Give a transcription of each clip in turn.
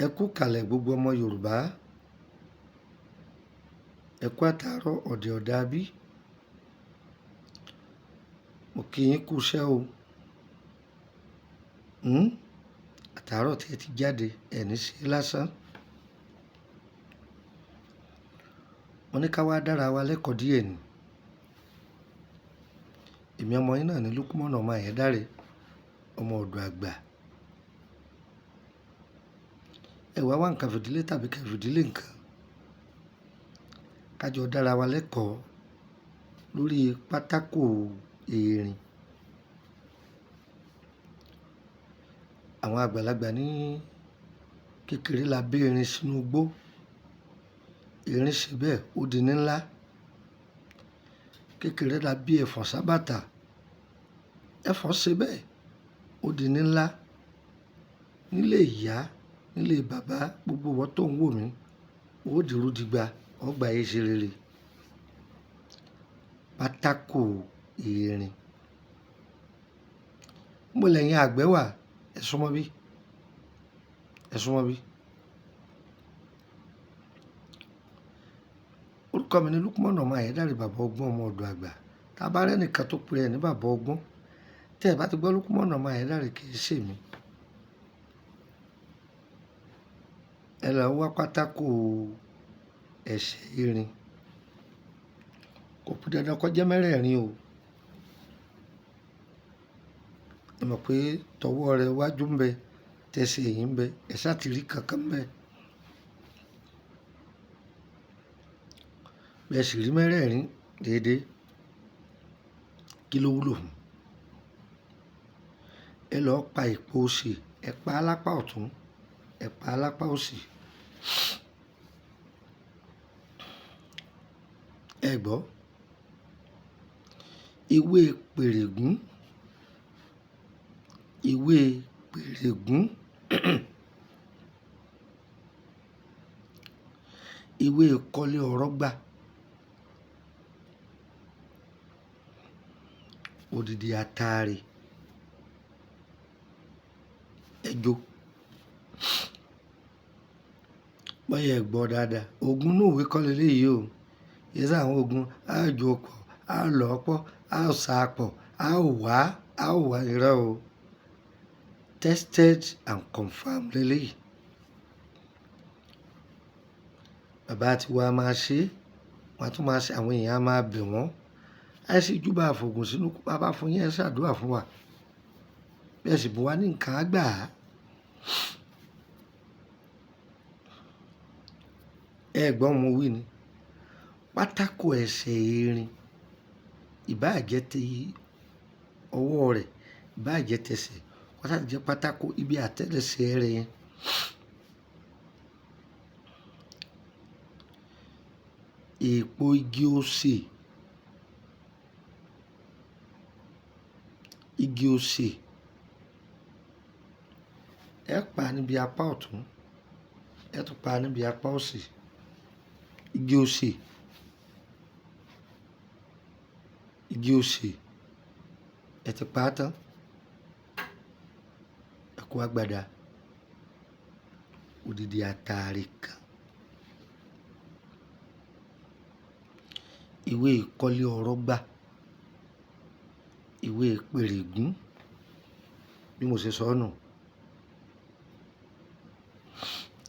Ẹ kú ìkàlẹ̀ gbogbo ọmọ Yorùbá. Ẹ kú àtàárọ̀ ọ̀dẹ̀ ọ̀dà bí. Mo kí yín kú iṣẹ́ o. Hmm? Àtàárọ̀ tí ẹ ti jáde, ẹ ní ṣe lásán. Mo ní ká wá dára wa lẹ́kọ̀ọ́ díẹ̀ ni. Èmi ọmọ yín náà ni Lúkúmọ̀nà ọmọ Àyádáre, ọmọ ọ̀dọ̀ àgbà. Ẹ wá wá nǹkan fìdílé tàbí kẹ́ fìdílé nǹkan. Ká jọ dára wa lẹ́kọ̀ọ́ lórí pátákó erin. Àwọn àgbàlagbà ní kékeré la bí erin sínú igbó. Erin ṣe bẹ́ẹ̀, ó di ní ńlá. Kékeré la bí ẹ̀fọ̀n sábàtà. Ẹ̀fọ̀n ṣe bẹ́ẹ̀, ó di ní ńlá. Nílé ìyá, nílé bàbá, gbogbo ìwọ tó ń wò mí, ó dìrú digba, ó gba ayé ṣe rere. Pátákó erin. Níbo lẹ̀yin àgbẹ̀ wà? Ẹ súnmọ́ bí. Ẹ súnmọ́ bí. Orúkọ mi ni Lúkúmọ̀nà ọmọ Àyádáre, bàbá ọgbọ́n ọmọ ọ̀dọ̀ àgbà. Tá bá rí ẹnìkan tó pe ẹ ní bàbá ọgbọ́n, tí ẹ bá ti gbọ́ Lúkúmọ̀nà ọmọ Àyádáre kì í ṣe èmi. Ẹ lọ wá pátákó ẹsẹ̀ erin. Kò pọn dandan kó jẹ́ mẹ́rẹ̀ẹ̀rin o. Ẹ mọ̀ pé tọwọ́ rẹ wájú ń bẹ, tẹsẹ̀ ẹ̀yìn ń bẹ, ẹ sá ti rí kankan ń bẹ. Bí ẹ sì rí mẹ́rẹ̀ẹ̀rin déédé, kí ló wúlò fún? Ẹ lọ pa èpo osè, ẹ pa á lápá ọ̀tún, ẹ pa á lápá òsì. Ẹ gbọ́. Ewé pèrègún, ewé pèrègún, ewé kọ́lé ọ̀rọ̀gbà. Odidi atare. Ẹ jó. Bóyá ẹ gbọ́ dáadáa. Ògùn inú ìwé kọ́ leléyìí o. Kì í ṣe àwọn ògùn á jó pọ̀, á lọ́ pọ̀, á sa pọ̀, á wá, á wá irọ́ o. Tested and confirmed leléyìí. Bàbá tí wa máa ṣe, wọ́n á tún máa ṣe, àwọn èèyàn á máa bẹ̀ wọ́n. Àìsí júbà fògùn sínú, bá fún yín ẹ ṣàdúrà fún wa. Bí ẹ sì bù wá ní nǹkan á gbà á. Ẹ gbọ́ mo wí ni. Pátákó ẹsẹ̀ erin, ìbá jẹ́ ti ọwọ́ rẹ̀, ìbá jẹ́ tẹsẹ̀, kó sá ti jẹ́ pátákó ibi àtẹ́lẹsẹ̀ rẹ̀ yẹn. Èpo igi osè, igi osè. Ẹ pa níbi apá ọ̀tún, ẹ tún pa níbi apá òsì. Igi osè, igi osè. Ẹ ti pa á tán. Ẹ kó agbada. Odidi atare kan. Ewé ìkọ́lé ọ̀rọ̀gbà, ewé pèrègún. Bí mo ṣe sọ nù.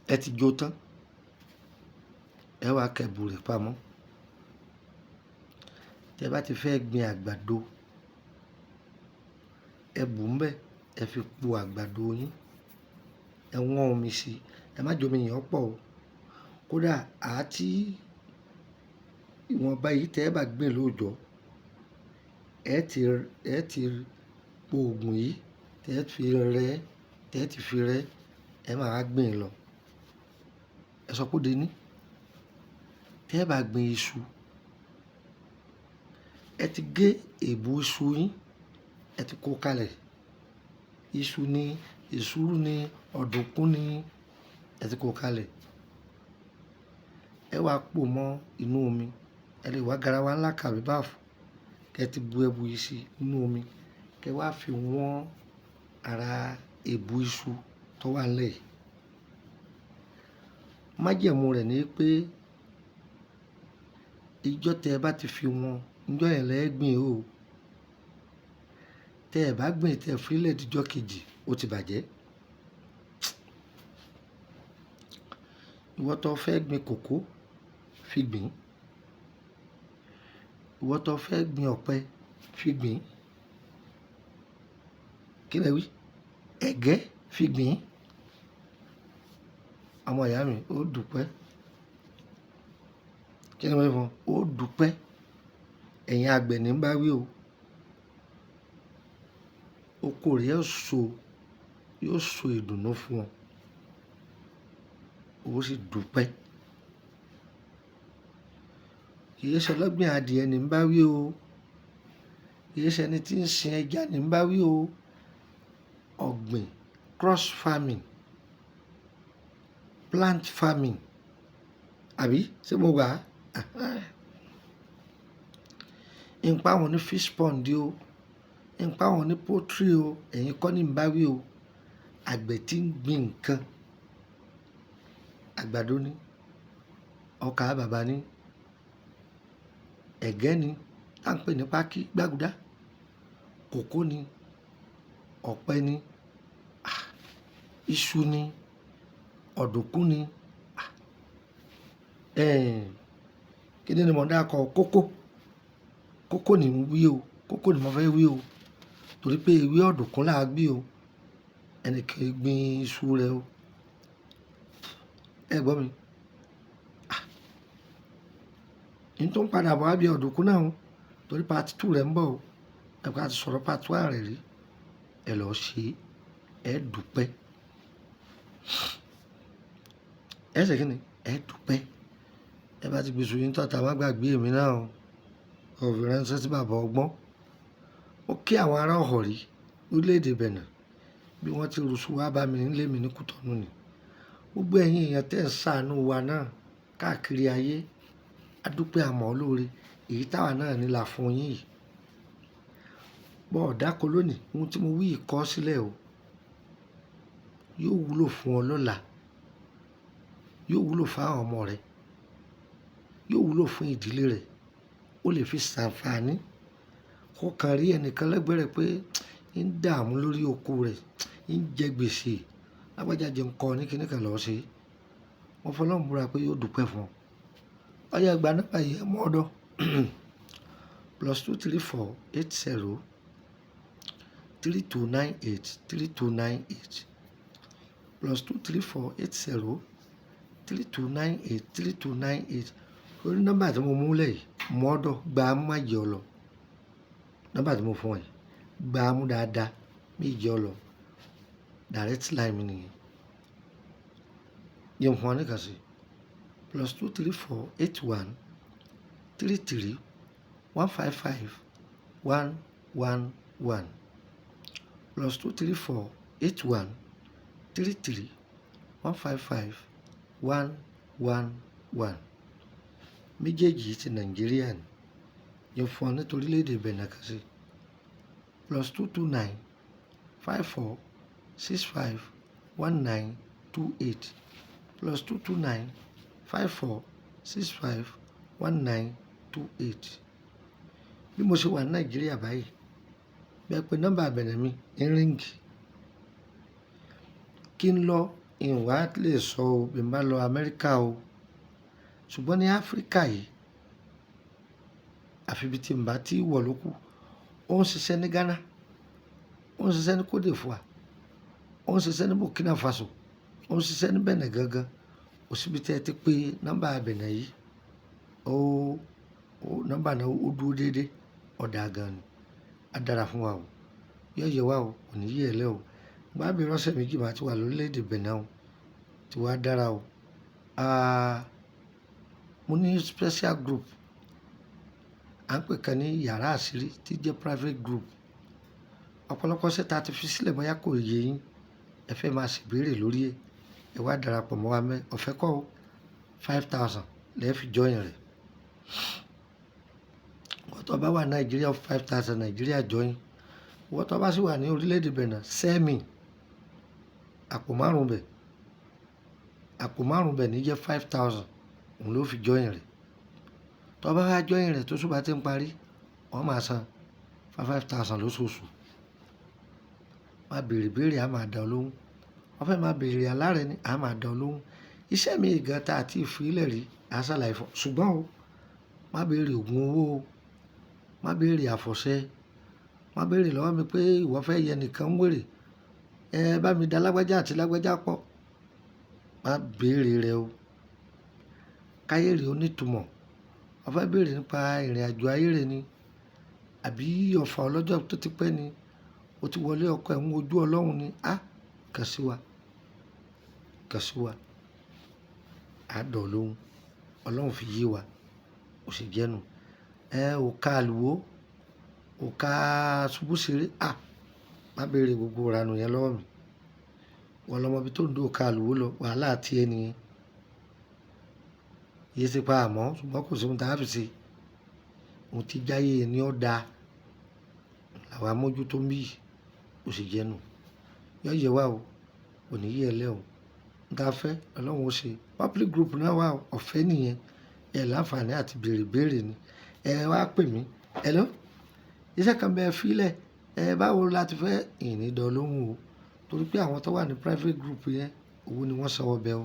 Ẹ ti jó tán. Ẹ wá kẹ́bù rẹ̀ pamọ́. Tí ẹ bá ti fẹ́ gbin àgbàdo, ẹ bù ń bẹ, ẹ fi po àgbàdo yín. Ẹ wọ́n omi sí i. Ẹ má jẹ omi yẹn pọ̀ o. Kódà àti ìwọ̀nba yìí tí ẹ bá gbin lóòjọ́, ẹ ti po ògùn yìí tí ẹ fi rẹ́, tí ẹ ti fi rẹ́, ẹ máa gbin lọ. Ẹ sọ pé ó di ní. Tí ẹ bá gbin iṣu, ẹ ti gé èbù iṣu yín, ẹ ti kó kalẹ̀. Iṣu ni, èsúrú ni, ọ̀dùnkún ni, ẹ ti kó kalẹ̀. Ẹ wá pò mọ́ inú omi. Ẹ lè wá garawa ńlá kàbí báàfù kí ẹ ti bu ẹbu yìí sí inú omi, kí ẹ wá fi wọ́n ara èbù iṣu tó wà nílẹ̀ yìí. Májẹ̀mú rẹ̀ ni pé ijọ́ tẹ ẹ bá ti fi wọn, ijọ́ yẹn lẹ́ gbìn o. Tẹ ẹ bá gbìn tẹ fílẹ̀ dijọ́ kejì, ó ti bàjẹ́. Ìwọ tó fẹ́ gbin kòkó, fi gbìn. Ìwọ tó fẹ́ gbin ọ̀pẹ, fi gbìn. Kí lẹ wí? Ẹ̀gẹ́, fi gbìn. Ọmọ ìyá mi, ó dúpẹ́. Kí ni mo wí fún ọ? Ó dúpẹ́. Ẹ̀yin àgbẹ̀ ní ń bá wí o. Oko rẹ yóò so, yóò so ìdùnnú fún ọ. Ó sì dúpẹ́. Kì í ṣe ọlọ́gbìn adìẹ ní ń bá wí o. Kì í ṣe ẹni tí ń sin ẹja ní ń bá wí o. Ọ̀gbìn, cross farming, plant farming, àbí ṣé mo gbà á? Ń pa àwọn ní fish pond o, ń pa àwọn ní poultry o, ẹ̀yin kọ́ ní ń bá wí o. Àgbẹ̀ tí ń gbin nǹkan, àgbàdo ni, ọkà bàbà ni, ẹ̀gẹ́ ni, tá ń pè ní pákí gbágudá, kòkó ni, ọ̀pẹ ni, iṣu ni, ọ̀dùnkún ni, kí ni mo dákọ? Kókó. Kókó ni ń wí o. Kókó ni mo fẹ́ wí o. Torí pé ewé ọ̀dùnkún là á gbé o. Ẹni kì í gbin iṣu rẹ̀ o. Ẹ gbọ́ mi. N tó ń padà bọ̀ wá bí ọ̀dùnkún náà o. Torí part 2 rẹ̀ ń bọ̀ o. Ẹ kò àti sọ̀rọ̀ part 1 rẹ̀ rí. Ẹ lọ ṣe, ẹ dúpẹ́. Ẹ ṣe kí ni? Ẹ dúpẹ́. Ẹ bá ti gbin iṣu yín tán, tá má gbàgbé èmi náà o. Ò fi ránṣẹ́ sí bàbá ọgbọ́n. Ó kí àwọn ará Ọ̀họ̀rí orílẹ̀-èdè Benin bí wọ́n ti rùsù wá bá mi nílé mi ní Kútọ̀nù ni. Gbogbo ẹ̀yin èèyàn tẹ́ ń ṣàánú wa náà káàkiri ayé. A dúpẹ́ àmọ́ lóore. Èyí táwa náà ní là fún yín yìí. Bọ́ ọ̀ dáko lónìí, ohun tí mo wí yìí kọ sílẹ̀ o. Yóò wúlò fún ọ lọ́la. Yóò wúlò fún àwọn ọmọ rẹ. Yóò wúlò fún ìdílé rẹ. Ó lè fi ṣàǹfààní. Kó kan rí ẹnìkan lẹ́gbẹ̀ẹ́ rẹ̀ pé ń dààmú lórí oko rẹ̀, ń jẹ gbèsè. Lágbájá jẹ́ ń kọ́ ní kíní kan lọ́ ṣe. Wọ́n fọlọ́run búra pé yóò dúpẹ́ fún ọ. Ọ̀yá gba nọ́mbà yìí, ẹ mú ọ̀dọ̀. +234 80 3298 3298. +234 80 3298 3298. Orí nọ́mbà tí mo mú lẹ̀ yìí, mú ọ̀dọ̀, gba mú má jẹ ọ lọ. Nọ́mbà tí mo fún ọ yìí, gba mú dáadáa, má jẹ ọ lọ. Direct line mi nìyẹn. Jẹ́ n fún ọ ní kan sí. +234 81 33 155 111. +234 81 33 155 111. Méjèèjì ti Nàìjíríà ni. Jẹ́ n fún ọ ní torílẹ̀-èdè Benin kan sí. +229 54 65 19 28. +229 54 65 19 28. Bí mo ṣe wà ní Nàìjíríà báyìí, bí ẹ pé nọ́mbà Benin mi ń ring. Kí n lọ, n wá lè sọ o bí n bá lọ Amẹ́ríkà o. Ṣùgbọ́n ní Áfríkà yìí, àfi bí tí n bá tí wọ̀ ló kù. Ó ń ṣiṣẹ́ ní Ghana, ó ń ṣiṣẹ́ ní Côte d'Ivoire, ó ń ṣiṣẹ́ ní Burkina Faso, ó ń ṣiṣẹ́ ní Benin gangan. Kò síbi tí ẹ ti pé nọ́mbà Benin yìí. Ó, nọ́mbà náà ó dúró déédé. Ó dáa gan ni. A dára fún wa o. Yóò yẹ wá o, kò ní yẹ ẹ lẹ́ o. Bá bí ọ̀sẹ̀ méjì máa ti wà lórílẹ̀-èdè Benin o, tí wá dára o. Mo ní special group. À ń pè kan ní yàrá àṣírí tí jẹ́ private group. Ọ̀pọ̀lọpọ̀ iṣẹ́ ta ti fi sílẹ̀ bóyá kò yé yín. Ẹ fẹ́ máa ṣèbéèrè lórí ẹ̀. Ẹ wá darapọ̀ mọ́ wa mẹ́. Ọ̀fẹ́ kọ́ o. 5,000 lẹ fi join rẹ̀. Ìwọ tó bá wà ní Nàìjíríà, 5,000 Nàìjíríà join. Ìwọ tó bá sì wà ní orílẹ̀-èdè Benin, send me àpò márùn-ún bẹ̀. Àpò márùn-ún bẹ̀ ní jẹ́ 5,000. Òun ló fi join rẹ̀. Tó bá wá join rẹ̀ tó ṣùgbọ́n tí ń parí, wọ́n máa san 5,000 lóṣooṣù. Má béèrè béèrè, a máa dá ọ lóhùn. Wọ́n fẹ́ máa béèrè àlá rẹ ni, a máa dá ọ lóhùn. Iṣẹ́ mi gan ta àti ìfilẹ̀ rí, a ṣàlàyé fún ọ. Ṣùgbọ́n o, má béèrè ògùn owó o. Má béèrè àfọ̀ṣẹ. Má béèrè lọ́wọ́ mi pé ìwọ fẹ́ yẹ nìkan ń wèrè. Ẹ bá mi dá lágbájá àti lágbájá pọ̀. Má béèrè rẹ o. Káyé rẹ ó ní ìtumọ̀. Wọ́n fẹ́ béèrè nípa ìrìnàjò ayé rẹ ni, àbí ọfà ọlọ́jọ́ tó ti pẹ́ ni. O ti wọlé ọkọ ẹ̀ ń wojú Ọlọ́run ni. Á, kàn sí wa. Kàn sí wa. A dọ̀ ọ́ lóhùn. Ọlọ́run fi yé wa. Ó sì jẹ́nu. Ẹ ò ka àlùwó, ò ka ṣubú ṣeré. À, má béèrè gbogbo ìranù yẹn lọ́wọ́ mi. Wọ́n lọmọ bí tó ń dó ka àlùwó lọ, wàhálà ti ẹni yẹn. Yé ṣe pa àmọ́, ṣùgbọ́n kò sí ohun tí a fi ṣe. Ohun tí jáyé ẹni ó da. Làwa mójú tó ń bí, ó sì jẹ́nu. Yọ yẹ wá o, kò ní yẹ ẹ lẹ́ o. Ohun tí a fẹ́, Ọlọ́run ó ṣe. Public group náà wà o, ọ̀fẹ́ nìyẹn. Ẹ láǹfààní àti béèrè béèrè ni. Ẹ wá pè mí. Hello? Iṣẹ́ kan bẹ fílẹ̀. Ẹ báwo la ti fẹ́ ìní dán lóhùn o. Torí pé àwọn tó wà ní private group yẹn, owó ni wọ́n san wọ bẹ o.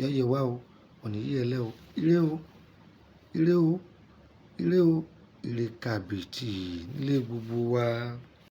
Yọ yẹ wá o, kò ní yẹ ẹ lẹ́ o. Ire o, ire o, ire o, ire kàbìtì nílé gbogbo wa.